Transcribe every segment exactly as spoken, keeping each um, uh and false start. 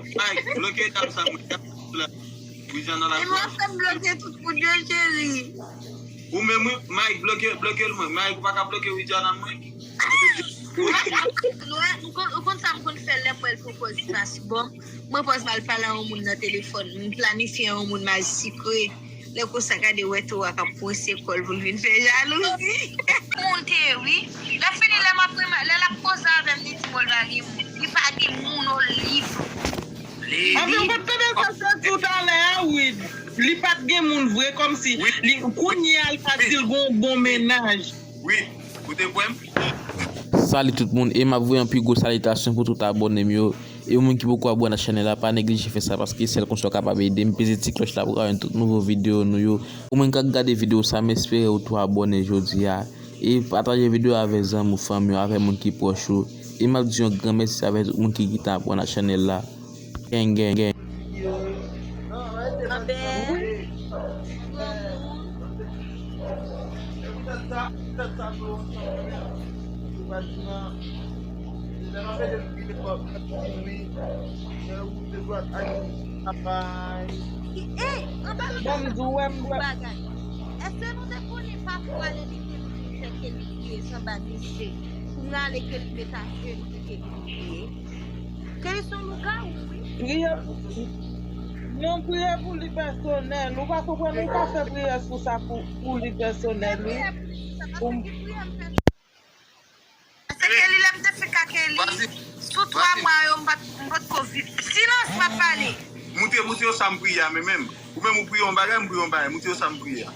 Mike, bloke dam sa mwen. Dam la. Widiana la. E mwen fè m bloke tout moun yo, cheri. Ou menm, wi, Mike, bloke, bloke l mwen. Mike, ou pa ka bloke Widiana mwen. Ou konn, ou konn sa m konn fè lè m wè l pran pòz li pa si bon. Mwen pòz m al pale a yon moun nan telefòn. M planifye yon moun m al sikre. Lè konsa gade wè tou a k ap pwese kò l pou l vin fè jalouzi. Monte wi. Lè fini lè m ap lè l ap koze avè m li di m l pa gen moun. Li pa gen moun o li. Anfen ou pa t tande sa sa di w talè a wi. Li pa t gen moun vre kòmsi li kounye a l pa di l gon bon mennaj. Wi, ou te kwè m? Salut tout moun e m ap voye yon pi gwo salitasyon pou tout abòne m yo. E ou menm ki poko abòne ak chanèl la pa neglije fè sa paske sèl konsa w kapab ede m peze ti klòch la pou w ka jwenn tout nouvo videyo nou yo. Ou menm k ap gade videyo sa m espere ou tou abòne jodi a. E pataje videyo avèk zanmi w, fanmi w, avèk moun ki pwòch ou. E m ap di yon gran mèsi avèk tout moun ki gentan abòne ak chanèl la. Gang gang gang. Ey, anba l pa bagay. Èske nou te konnen pafwa lè li te vin fè Kelly kriye sanba mesye? Kounye a lè Kelly mete a jenou pou Kelly priye. Kelly se yon lougawou wi. Priye pou li. Non, priye pou li pèsonèl. Ou pa konprann, ou pa fè priyè sou sa pou, pou li pèsonèl wi. Pou Paske Kelly lè m te fèk ak Kelly sou twa mwa yo m pa t m pa t ko viv. Silans m ap pale. Moutre moutre yo sa m priye a men menm. Ou menm ou priye yon bagay m priye yon bagay moutre yo sa m priye a.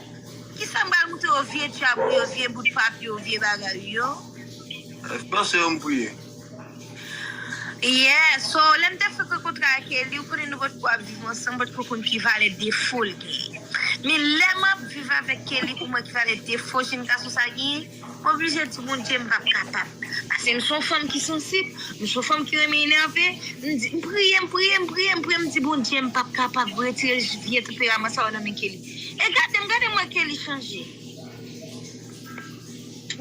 Kisa m pral moutre yo vye djab ou yo vye bout papye yo vye bagay ou yo. Panse yo m priye. Yeah, so lè m te fèk rankontre ak Kelly, ou konnen nou potko ap viv ansanm, m potko konn ki valè defo l genyen. Men lè m ap viv avèk Kelly pou mwen ki valè defo jenn gason sa genyen, m oblije di Bondye m p ap kapab. Paske m se yon fanm ki sansib, m se yon fanm ki renmen enève, m di m priye, m priye, m priye, m priye, m di Bondye m p ap kapab retire vye tanperaman sa yo nan men Kelly. E gade m, gade m wè Kelly chanje.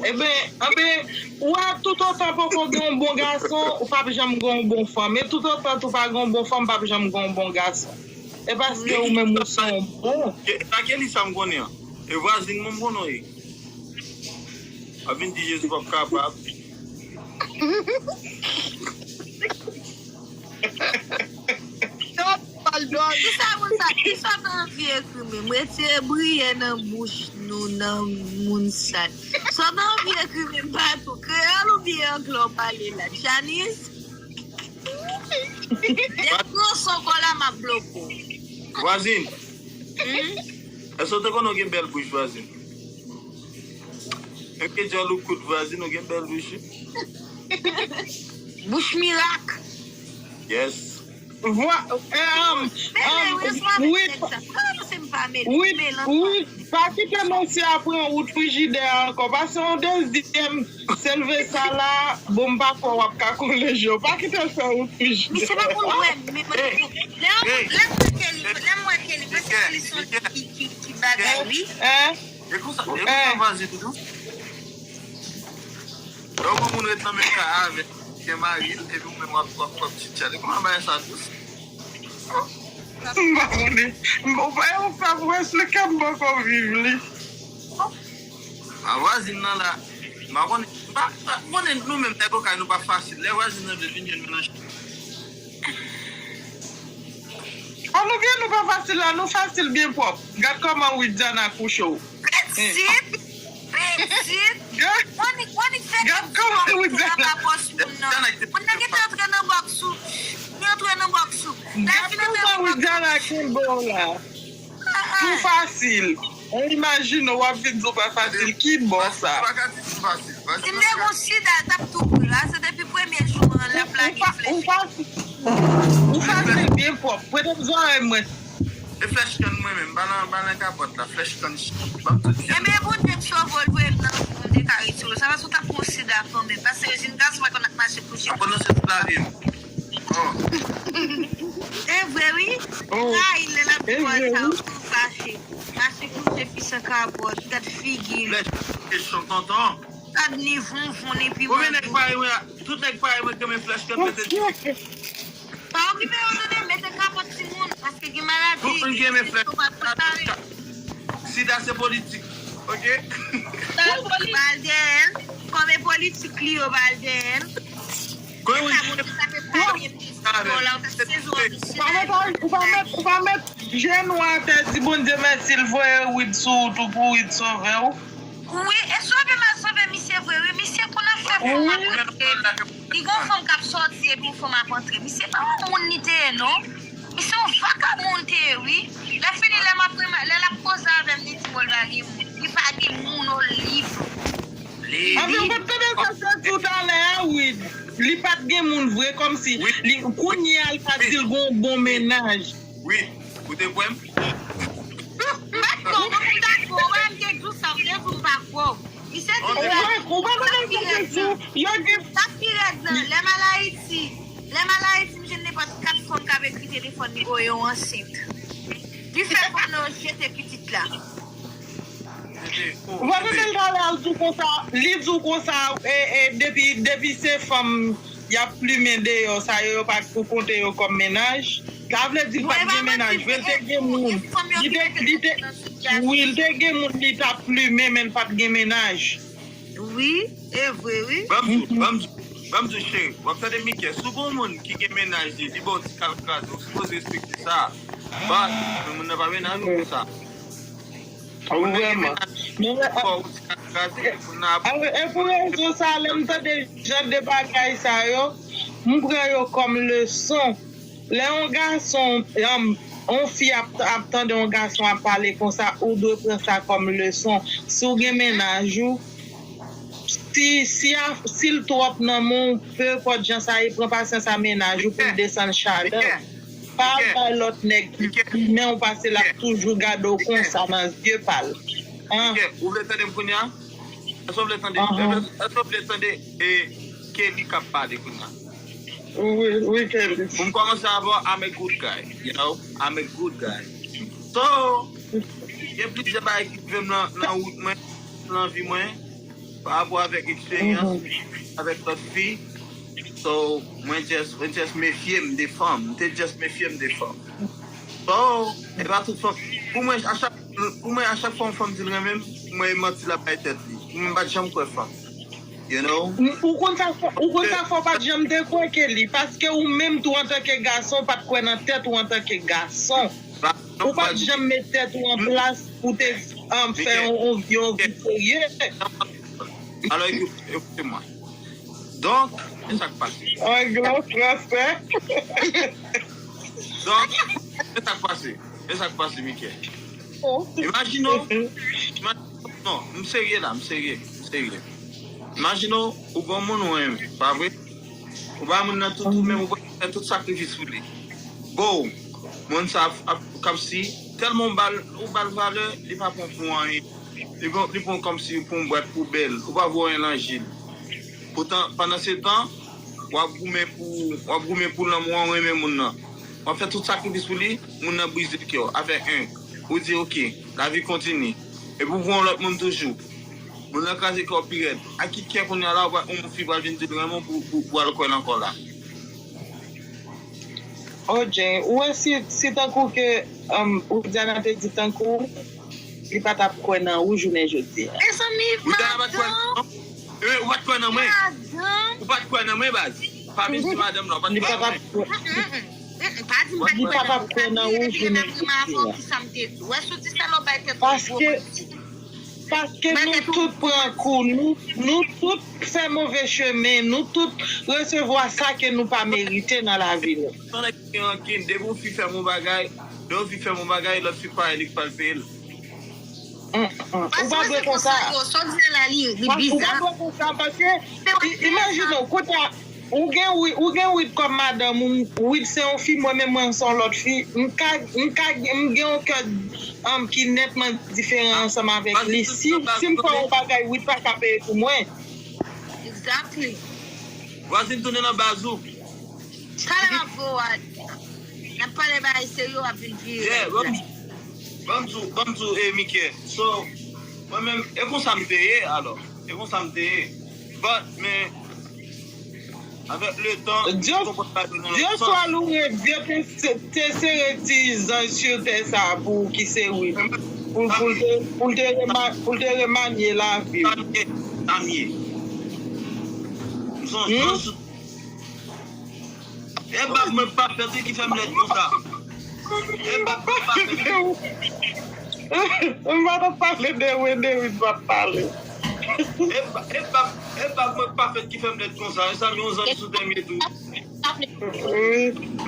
Enben, enben, ou wè toutotan poko gen yon bon gason, ou p ap janm gen yon bon fanm. E toutotan tou pa gen yon bon fanm, p ap janm gen yon bon gason. E paske ou menm ou se yon bon. E pa Kelly sa m konnen an. E vwazin mwen m konnen w ye. W ap vin di Jezi p ap kapab. Kisa moun sa, kisa w t anvi ekri menm? Retire briye nan bouch nou nan moun sal. Sa w t anvi ekri menm pa tou. Kreyòl oubyen anglè w pale la? Janice? Depi w pran son kò la, m ap bloke w. Vwazin, èske w te konnen w gen bèl bouch, vwazin? Enke djòl ou kout vwazin, ou gen bèl bouch wi. Bouch mirak. Yes. Vwa, um, um, wi, wi, wi, pa kite mesye a pran wout frijidè a ankò. Pase yon dezyèm, se leve sa la, bon, m pa kwè w ap ka kole je w. Pa kite l fè wout frijidè. Misye pa konn dwèm, men mwen, lè m wè Kelly, lè m wè Kelly, mwen se Kelly son ki, ki, ki bagay, wi. E konsa, e konsa vwazin tou. Lè w wè moun ret nan menm kay avè l, gen mari l, epi ou menm w ap, w ap, w ap tchitchat. E kòman bagay sa dous? M pa konnen. M pa, ou pa wè se kè m poko viv li. A vwazin nan la, m pa konnen, m pa, m pa konnen nou menm nèg okay nou pa fasil. Lè vwazin nan vle vin jwenn nou nan A nou byen nou pa fasil la, nou fasil byen pwòp. Gad kòman Widiana kouche w. Pitit! Pitit! Gad, Wanik, Wanik fè gad kòman Widiana pa pòs moun nan. Moun nan gentan antre nan bòks ou. Li antre nan bòks ou. Gad kòman Widiana kenbe w la. Tou fasil. Ou imajine w ap vin di w pa fasil. Ki bò sa? Si m te gon sida, l t ap tou pran. Ase depi premye jou an, l ap lage flèch. Ou fasil byen pwòp. Prete m zòrèy mwen. E flèch kann mwen menm, pa nan, pa nan kapòt la, flèch kann. Ban m tout vyann. Ebyen Bondye k sove w, l voye m nan fon, m te ka retire w. Sa paske w t ap pran sida kanmenm. Paske jèn gason pa konn ap mache kouche. Aprann nan se tout lavi m. Oh. E vre wi. Rayi l lè l ap di w sa, ou tou fache. Mache kouche fi san kapòt, gad figi l. Flèch kesyon tonton. Gad ni vonvon ni pi. Konbyen nèg parèy mwen, tout nèg parèy mwen k renmen flèch kann mete di. Pa okipe yo tande. Tout moun ki renmen fè sida se politik, oke? Yo pral dèyè l. Kòm e politik li, yo pral dèyè l. Kòm e politik. Ou pa mèt, ou pa mèt, ou pa mèt je nou atè, di Bondye mèsi, l voye Wid sou ou tou pou Wid sove w. Wi, e sove m al sove misye vre, wi. Misye konn ap fè fanm ap antre. Li gon fanm k ap sòti epi yon fanm ap antre. Misye pa yon moun li te ye, non. Misye yon vakabon li te ye, wi. Lè fini, lè m ap reman-, lè l ap koze avè m, li di m, o, l pa gen moun. Li pa gen moun, o, lib. Anfen, ou pa t tande sa Sèl di w talè a, Wid? Li pa t gen moun vre, kòmsi li, kounye a, l pa di l gon bon mennaj. Wi, ou te kwè m? M pa t kwè w, non, m dakò. Ou wè, m te di w sa, m te di w m pa kwè w. Misye di, ou wè, ou wè, sa k pi rèd nan, yo gen, sa k pi rèd nan, lè m al Ayiti, lè m al Ayiti, m jwenn nenpòt kat fanm k ap ekri telefòn m, yo, yo ansent. Li fè fanm nan jete pitit la. Ou pa tande l talè a, l di w konsa, li di w konsa, e, e, depi, depi se fanm y ap plimen deyò, sa yo, yo pa t pou konte yo kòm mennaj. Sa vle di l pa t gen mennaj vre, l te gen moun. Li te, li te, wi, l te gen moun li t ap plimen, men l pa t gen mennaj. Wi, e vre, wi. Ban m di w, ban m di w, ban m di w, cheri, w ap tande Mike, si w gon moun ki gen mennaj li, li ba w ti kal kraze, ou sipoze respekte sa. Baz, men moun nan pa mennaj ou pou sa. Vrèman. Men, e pou rezon sa, lè m tande jan de bagay sa yo, m pran yo kòm leson. Lè yon gason, yon, yon fi ap, ap tande yon gason ap pale konsa, ou dwe pran sa kòm leson. Si w gen mennaj ou, si, si a, si l twòp nan men w, pe enpòt jan sa ye, pran pasyans a mennaj ou pou l desann chalè. Pa al bay lòt nèg ki pi men w pase l ap toujou gade w konsa nan zye pa l. An. Mike, ou vle tande m kounye a? Èske w vle tande, èske w vle tande e Kelly k ap pale kounye a? Wi, wi, Kelly. Pou m kòmanse avè w, I'm a good guy, you know? I'm a good guy. So, gen plizyè bagay ki rive m nan, nan wout mwen, nan vi mwen. Pa rapò avèk eksperyans, avèk lòt fi. So, mwen just, mwen just mefye m de fanm. M te just mefye m de fanm. So, e pa tout fanm. Pou mwen, a chak, pou mwen, a chak fwa yon fanm di l renmen m, pou mwen, e manti l ap bay tèt li. Pou mwen, m pa t janm kwè fanm. You know? Ou konn sa fè, ou konn sa fè w pa t janm te kwè Kelly, paske ou menm tou antanke gason, ou pa t kwè nan tèt ou antanke gason. Ou pa t janm met tèt ou an plas pou te, um, fè yon, yon, yon vi serye. Alò, ekoute, ekoute mwen. Donk, se sa k pase. An gran fransè. Donk, se sa k pase. Se sa k pase, Mike. Imajine w, imajine w, non, m serye la, m serye, m serye. Imajine w, ou gon moun ou renmen, pa vre? Ou bay moun nan tout ou, men ou fè tout sakrifis pou li. Bon, moun sa ap, ap, k ap si, tèlman ou ba l, ou ba l valè, li pa pran pou anyen. Li pran, li pran kòmsi pou yon bwat poubèl. Ou pa voye anyen nan je l. Poutan, pandan se tan, w ap goumen pou, w ap goumen pou lanmou an, w renmen moun nan. W ap fè tout sakrifis pou li, moun nan brize kè w. Afè en, ou di, "Oke, lavi kontinye." Epi w pran yon lòt moun toujou. Moun nan kraze kè w pi rèd. Ak ki kè kounye a la, w ap, yon fi pral vin di l renmen w pou, pou, pou al kwè l ankò la. O Jay, ou wè si, si tankou ke, um, Widiana te di tankou, li pa t ap kwè nan ou jounen jodi a. Mezanmi, madanm. Widiana pa t kwè nan, eh, ou pa t kwè nan mwen. Madanm. Ou pa t kwè nan mwen, baz. Pa vin di madanm la, ou pa t kwè nan mwen. Li pa t ap kwè. Mm, mm, mm, mm, mm. Pa di m pa t kwè nan ou. Li pa t ap kwè nan ou jounen jodi a. Ou wè, sou di sa lò bay tèt ou gwo manti. Paske nou tout pran kou, nou, nou tout fè move chemen, nou tout resevwa sa ke nou pa merite nan lavi nou. Yon nèg ki gen rankin, depi yon fi fè m yon bagay, lè yon fi fè m yon bagay, lòt fi parèy li k pral peye l. Mm, mm. Ou pa dwe konsa. Sa w di la, li, li biza. Ou pa dwe konsa, paske, i-, imajine w, kounye a, ou gen Wid, ou gen Wid kòm madanm ou, Wid se yon fi, mwen menm mwen se yon lòt fi. M ka, m ka, m gen yon kè, um, ki nètman diferan ansanm avèk li. Si, si m fè yon bagay, Wid pa ka peye pou mwen. Exactly. Vwazin tounen nan baz ou. Talè m ap voye w al. N ap pale bagay serye, w ap vin vire. Yeah, ban m, ban m di w, ban m di w, eh, Mike. So, mwen menm, e konsa m te ye, alò. E konsa m te ye. But, men, Avèk letan, Dye swa loure, Dye te, te sere ti zanj sou tè sa a pou ou ki se wi. Pou, pou l te, pou l te, rema, pou l te remanye lavi w. Sa m ye. M se yon zanj sou. E bab mwen pa fèt ki fè m lèd konsa. E bab mwen pa fèt. M pa t ap pale de Wendery, m pa t pale. E bab mwen pa fèt ki fè m lèd konsa. E sa m yon zanj sou tè m ye tou. Wi.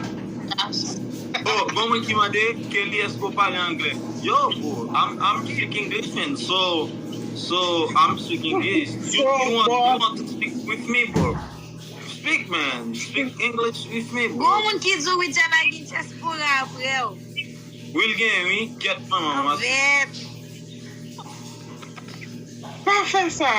Oh, bon, mwen ki mande, Kelly, èske w pale anglè? Yo, bro, I'm, I'm speak English, man. So, so I'm speak English. You, you, want, you want to speak with me, bro? Speak, man. Speak English with me, bro. Gon moun ki di w Widiana gen diaspora apre w. Wi, l gen, wi. Gyèt manman. Anvèt. Pa fè sa.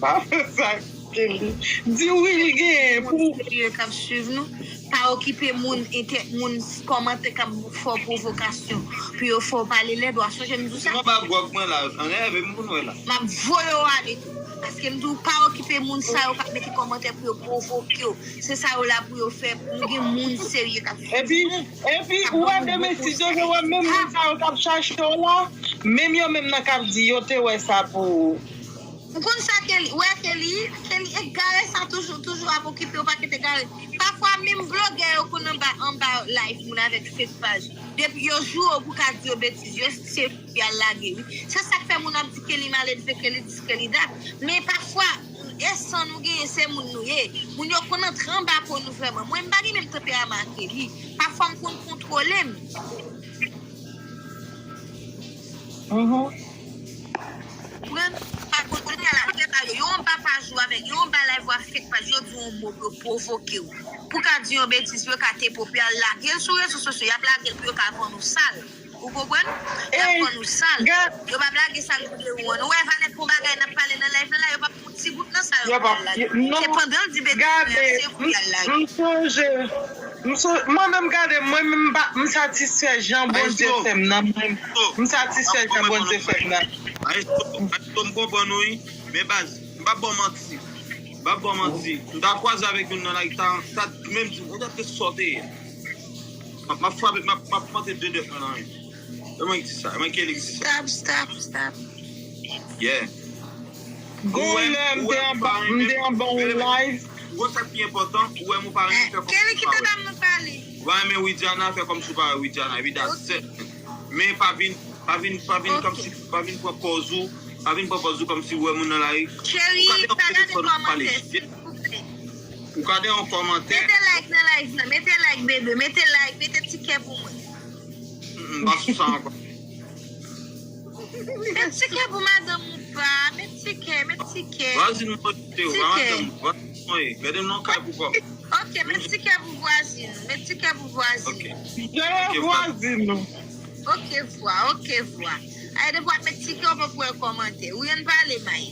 Pa fè sa, Kelly. Di wi, l gen pou. Serye k ap swiv nou. Pa okipe moun, entè, moun kòmantè k ap fè w pwovokasyon pou yo fè w pale lèd. W a sonje m di w sa? Mwen ba gwòg mwen la. Anleve m pou n wè la. M ap voye w ale tou. Paske m di w pa okipe moun sa yo k ap mete kòmantè pou yo pwovoke w. Se sa yo la pou yo fè. Nou gen moun serye k ap swiv Epi, epi, ou wè demen si Dye vle, wè menm moun sa yo k ap chache w la, menm yo menm nan k ap di yo te wè sa pou ou. Ou konn sa Kelly, ou wè Kelly, Kelly egare sa toujou, toujou ap okipe yo, pa kite egare. Pafwa menm blogè yo konn anba, anba live moun avèk fake paj. Depi yo joure w pou ka di yo betiz, yo se y al lage wi. Se sa k fè moun ap di Kelly maledve, Kelly dis, Kelly dat. Men pafwa, e san nou genyen, se moun nou ye. Moun yo konn antre anba po nou vrèman. Mwen, m pa gen menm tanperaman ak Kelly. Pafwa, m konn kontwole m. Mhm. Pran pa kontwole a la tèt a yo. Yo anba paj ou avèk, yo anba live ou a fake paj, yo di yon mo pou yo pwovoke w. Pou ka di yon betiz, pou yo ka te pwope al lage l sou rezo sosyo, y ap lage l pou yo ka vann ou sal. Ou konprann? Y ap vann ou sal. Yo p ap lage sal pou de ou an. Ou wè valè pou bagay n ap pale nan live la, yo p ap pran ti bout nan sa yo pral lage. Se pandan l di betiz, se pou y al lage. M sonje, m sonje, mwen menm gade, mwen menm m pa, m satisfè jan Bondye fè m nan, mwen, m satisfè jan Bondye fè m nan. Maestro, maestro, m konprann ou, wi. Men baz, m pa ba w manti. M pa ba w manti. M ta kwaze avèk youn nan la, ta, ta menm di m, "Ou gade sa w te ye." M ap, m ap frape, m ap, m ap monte de dèt mwen nan men. E mwen ki di sa, e mwen ki di sa. Stop, stop, stop. Yeah. Gon lè m te anba, m te anba yon live. Ou wè sa ki pi enpòtan, ou wè m ou pa renmen fè kòm Kelly, kite dam nan pale. Ou pa renmen Widiana, fè kòm si w pa wè Widiana, epi that's it. Men pa vin, pa vin, pa vin kòm si, pa vin pran pòz ou, pa vin pran pòz ou kòm si ou wè moun nan lari. Cheri, pa gade kòmantè, silvouplè. Ou ka de yon kòmantè. Mete like nan live nan, mete like, bebe, mete like, mete ti kè pou mwen. M pa sou sa ankò. Met ti kè pou madanm ou pa, met ti kè, met ti kè. Vwazin mwen te ou, pa madanm ou, vwazin mwen ye. Gade m nan kay pou kò. Ok, met ti kè pou vwazin, met ti kè pou vwazin. Ok. Jere vwazin nou. Ok, vwa, ok, vwa. Ay, depi w ap met ti kè, w pap wè kòmantè. Ou yon pale, May.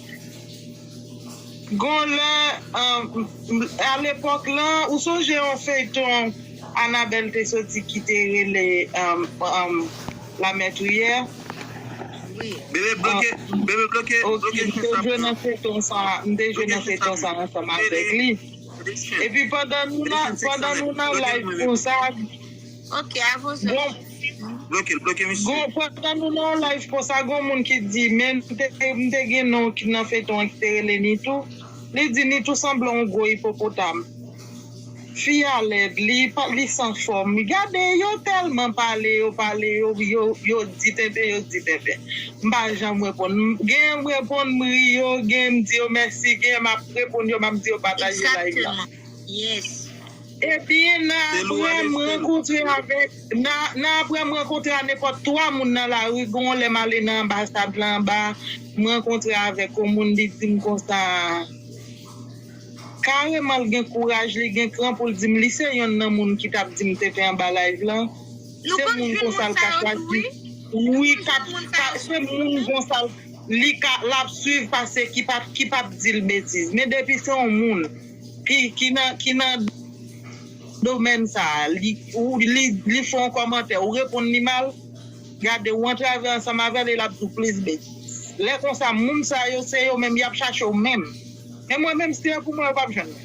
Gon lè, um, a lepòk lan, ou sonje yon feyton Anabèl te soti ki te rele um, um, La Meurtrière? Wi. Bebe bloke, bebe bloke, Ok, bloke m te jwe nan feyton sa, m te jwe nan feyton sa ansanm avèk li. Epi pandan nou nan, pandan nou nan live konsa, Ok, avanse. Bon, Bloke l, bloke misye. Gon, pandan nou nan yon live konsa, gon moun ki di, men m te, m te gen non ki nan feyton an ki te rele Nitou. Li di Nitou sanble yon gwo ipopotam. Fi a lèd, li pa, li san fòm. Gade, yo tèlman pale, yo pale, yo, yo, yo di tenten, yo di tenten. M pa janm reponn. Genyen m reponn, m ri yo, genyen m di yo mèsi, genyen m ap reponn yo, m ap di yo pataje live la. Exactement. Yes. Ebyen, nan apre m rankontre avèk, nan, nan apre m rankontre a nenpòt twa moun nan lari, gon lè m ale nan anbasad la anba, m rankontre avèk yon moun, li di m konsa, kareman l gen kouraj, li gen kran pou l di m, li se yonn nan moun ki t ap di m tenten anba live lan. Se moun konsa l ka chwazi. Wi, k ap, ka, se moun konsa l, li ka, l ap swiv pase ki p ap, ki p ap di l betiz. Men depi se yon moun ki, ki nan, ki nan domèn sa a, li, ou, li, li fè yon kòmantè, ou reponn li mal, gade, ou antrave ansanm avè l, e l ap di w plis betiz. Lè konsa, moun sa yo, se yo menm, y ap chache w menm. Men mwen menm, si se pou mwen, yo p ap jwenn mwen.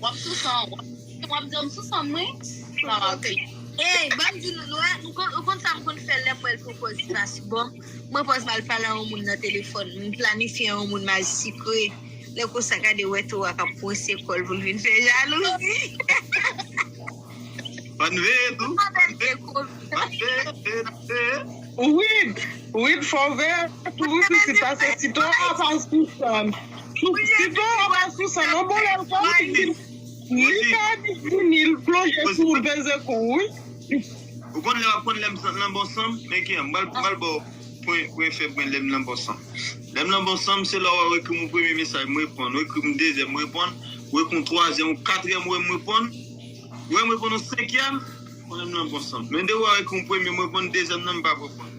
W ap sou san, w ap, w ap di m sou san mwen. Sa va, ok. Ey, ban m di nou, nou, nou konn, nou konn sa m konn fè lè m wè l pran pòz li pa sou bon. Mwen pòz m al pale a yon moun nan telefòn, m planifye yon moun m al sikre. Lè konsa gade wè tou a k ap pwese kò l pou l vin fè jalouzi. Ban veye tou. Ban veye. Ban veye, veye, veye. Wid, wid, fò w veye tou wi pitit, paske si to a pa sou san, si to a pa sou san, non, bon lè l fò li ka di vini, l plonje sou ou, l peze kou wi. Ou konn lè w ap konn lè m nan bon san m? Men ki an, m pral, m pral ba w pwen, pwen fèb mwen lè m nan bon san m. Lè m nan bon san m, se lè w ekri m yon premye mesaj, m reponn. Ou ekri m dezyèm, m reponn. Ou ekri m twazyèm, ou katriyèm, ou wè m reponn. Ou wè m reponn yon senkyèm, konnen m nan bon san m. Men depi w ekri m premye, m reponn, dezyèm nan, m p ap reponn.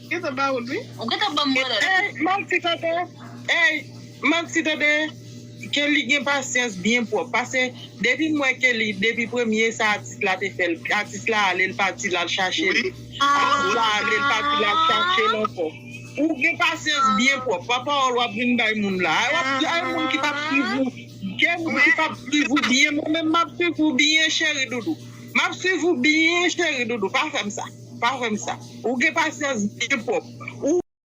Gentan ba ou l, wi. Ou gentan ban m mwen la. Ey, manti tande. Ey, manti tande. Kelly gen pasyans byen pwòp. Paske depi m wè Kelly, depi premye sa atis la te fè l, atis la ale, l pati, l al chache l. Atis la ale, l pati, l al chache l ankò. Ou gen pasyans byen pwòp. Pa pawòl w ap vin bay moun la. Ay, w ap, ay, moun ki p ap swiv ou. Gen moun ki p ap swiv ou byen. Mwen menm, m ap swiv ou byen, cheri doudou. M ap swiv ou byen, cheri doudou. Pa fè m sa. Pa fè m sa. Ou gen pasyans byen pwòp. Ou